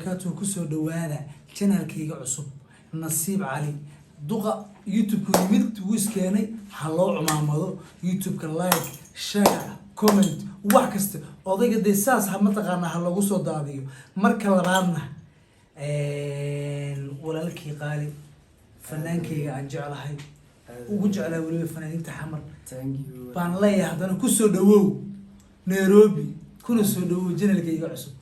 Barakaatuhu. Kusoo dhawaada channelkayga cusub, Nasiib Cali. Duqa YouTube-ku yimid, wuu iskeenay. Ha loo cumaamado YouTube-ka, like, share, comment, wax kasta. Odayga dee saas ha mataqaanaa, ha loogu soo daadiyo. Marka labaadna, walaalkii qaali, fanaankayga aan jeclahay, ugu jeclahay weliba fanaaniinta Xamar Thank you. baan leeyahay, haddana kusoo dhawow Nairobi, kuna soo dhawow channelkayga cusub.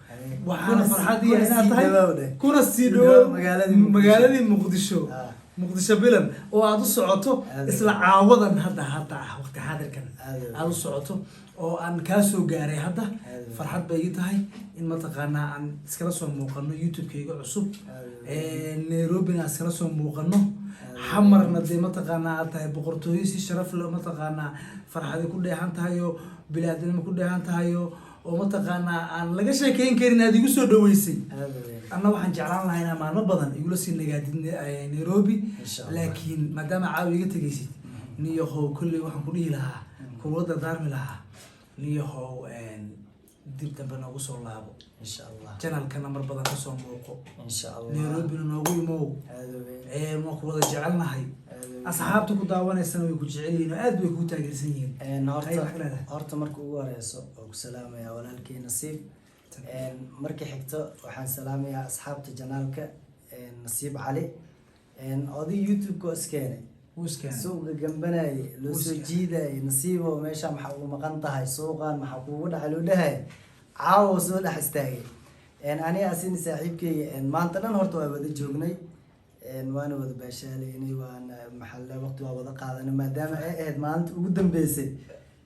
Waxaana farxad iyo inaad tahay kuna sii dhawow magaaladii Muqdisho. Magaaladii Muqdisho, Muqdisho bilan oo aada u socoto isla caawadan hadda ah, waqti xaadirkan aada u socoto oo aan kaa soo gaaray hadda. Farxad bay ii tahay in mataqaanaa aan iskala soo muuqano YouTube-kayga cusub, Nairobina aan iskala soo muuqano, Xamarna dee mataqaanaa aad tahay boqortooyo si sharaf leh, mataqaanaa farxadi ku dheehan tahay oo biniaadanimo ku dheehan tahay oo mataqaanaa aan laga sheekeyn karin aad igu soo dhaweysay. Anna waxaan jeclaan lahaa inaa maalmo badan igula sii nagaadid Nairobi. Insha Allah. Laakiin maadaama caawi iga tegaysid, niyahow, kolley waxaan ku dhihi lahaa, kula dardaarmi lahaa, niyahow, dib dambe noogu soo laabo Insha Allah. channelkana mar badan kasoo muuqo. Insha Allah. Nairobina noogu imow. Aad weyn. Waan ku wada jecelnahay. Aad weyn. Asxaabta ku daawanaysana way ku jecel yihiin oo aad bay kuu taageersan yihiin. Horta Hay, maxaa leedahay? Horta marka ugu horeyso oo ku salaamayaa walaalkay Nasiib. Marka xigto waxaan salaamayaa asxaabta channelka Nasiib Cali. Oday YouTube-ka iskeenay. Wuu iskeenay. Suuqa gambanayay loo Wuu soo iskeenay. jiidayay, "Nasiibo, meesha maxaa ugu maqan tahay? Suuqan maxaa kuugu dhacay?" loo dhahay, caawa soo dhex istaagay. Aniga asina saaxiibkeyga maanta dhan horta waa wada joognay, waana wada baashaalaynay, waana maxaa la waqti waa wada qaadanay, maadaama ay ahayd maalinta ugu dambeysay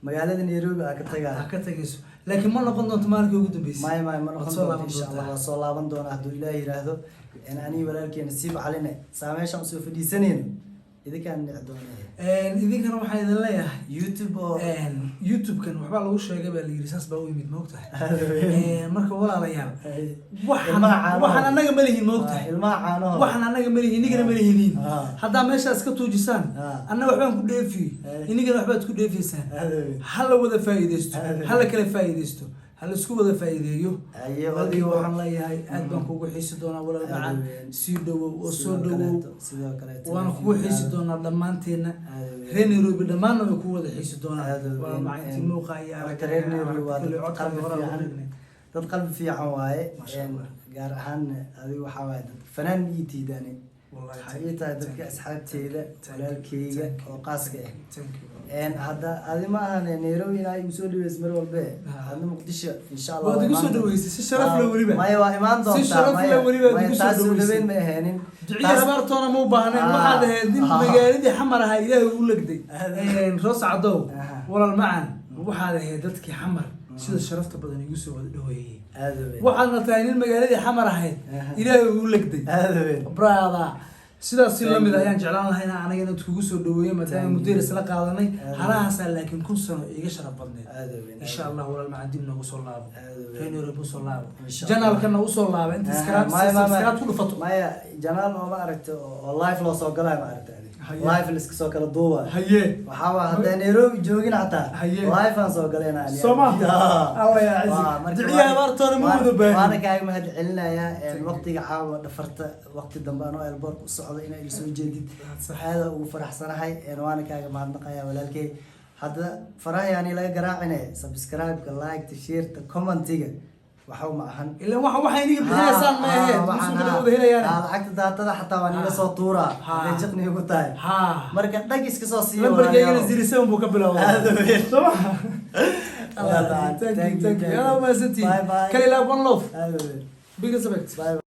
magaalada Nairobi aa ka tagaa. Ha ka tagayso, laakiin ma noqon doonto maalinkii ugu dambeysay. Maya, ma noqon Waad soo doonto. laaban Insha Allah. doontaa. Waa soo laaban doonaa hadduu Ilaah yiraahdo. Aniga walaalkey Nasiib Caline saa meeshaan usoo fadhiisanayno, idinkaan nici doonaya. Idinkana waxaan idin leeyahay YouTube oo YouTube-kan waxbaa lagu sheegay baa la yiri, saas baa u yimid, maogtahay? Marka walaalayaal, waxaan Ilmaha caanaha. Waxaan annaga ma lihin, maogtahay? Ilmaha caanaho. Waxaan annaga ma lihin, inigana ma lihidin. Haddaa meeshaa iska tuujisaan, anna waxbaan ku dheefiye, inigana waxbaad ku dheefaysaan. Ha la wada faa'iidaysto, ha la kala faa'iidaysto, ha la isku wada faa'iideeyo. Aye, walaalkii, waxaan leeyahay aad baan kugu xiisi doonaa, walaal macaan. Aad Sii dhawow oo soo Sidoo dhawow. Sidoo kaleeto. Waana kugu xiisi doonaa dhammaanteenna. Aad weyn. Reer Nairobi dhammaanna way kugu wada xiisi doonaan. Aad weyn. Walaal macaan, intii muuqa iyo Horta aragga reer Nairobi waa kulli dad codka qalbi hore fiican. ugu dhignay. Dad qalbi fiican waaye. Masha Allah. Gaar ahaan adiga waxaa waaye dad fanaan ii tiidani. Wallahi, Waxaa ii tahay dadka asxaabteyda, walaalkeyga oo qaaska ah. Thank you. Hadda adi ma ahan Nairobi inaa igu soo dhaweysa mar walbe. Adna Muqdisho insha Allah Waad waa igu soo imaan dhaweysay si sharaf leh weliba. Maya, waa imaan Si doontaa. sharaf Maya, leh weliba aad maya, igu soo taas soo dhaweysay. dhaweyn ma aheenin. Duciye habaartoona ma u baahnayn. Waxaad ahayd nin magaaladii Xamar ahaa Ilaahay ugu legday. Roos Cadow, walaal macan, waxaad ahayd dadkii Xamar sida sharafta badan igu soo wada dhaweeyey. Aad weyn. Waxaadna tahay nin magaaladii Xamar ahayd Ilaahay ugu legday. Aad weyn. Brother, sidaas si Thank lamid you. ayaan jeclaan lahaa inaan aniga inaad kugu soo dhaweeyo, maadaama Thank you. muddo yar isla qaadanay. Aad Halahaasaa laakiin 1000 sano iga sharaf badneed. Aad weyn. Insha Allah, walaal macaan, dib noogu soo laabo. Aad weyn. Reer Nairobi usoo laabo. Insha Allah. Channelkana usoo laaba inta Maya, maya, subscribe ku dhufato. Maya, channel oo ma aragta oo live loo soo galayo, ma aragta adi. Haye. Live la iska soo kala duubayo. Haye. Waxaa waa haddaan Nairobi joogin xataa Haye. live aan soo galayna ani. Soo ma? Allah yaa cizi. Waa, marka Duciyaha habaartoona ma wada baahin. Waana kaaga mahad celinayaa. Thank you. Waqtiga caawa dhafarta, waqti dambe anoo airportka u socdo inaa ila soo jeedid, Sax. aada ugu faraxsanahay. Waana kaaga mahadnaqayaa, walaalkey. Hadda faraha yaani laga garaacine, subscribe-ka, like-ta, share-ta, comment-iga waxba ma ahan. Ilan waxa iniga bixinaysaan ma aheed musuqna wada helayaan. Lacagta daatada xataa waa niga soo tuuraa hadday jiqni ugu tahay. Marka dhag iska soo siiyo, Lambarkaygana walaalayaal. 07 buu ka bilowday. Aad u weyn. Soo ma? Waa Thank you, thank you, thank you. thank you. Aad mahadsantihiin. Bye, bye. Kal ilaab, one love. Aad u weyn. Big respect. Bye.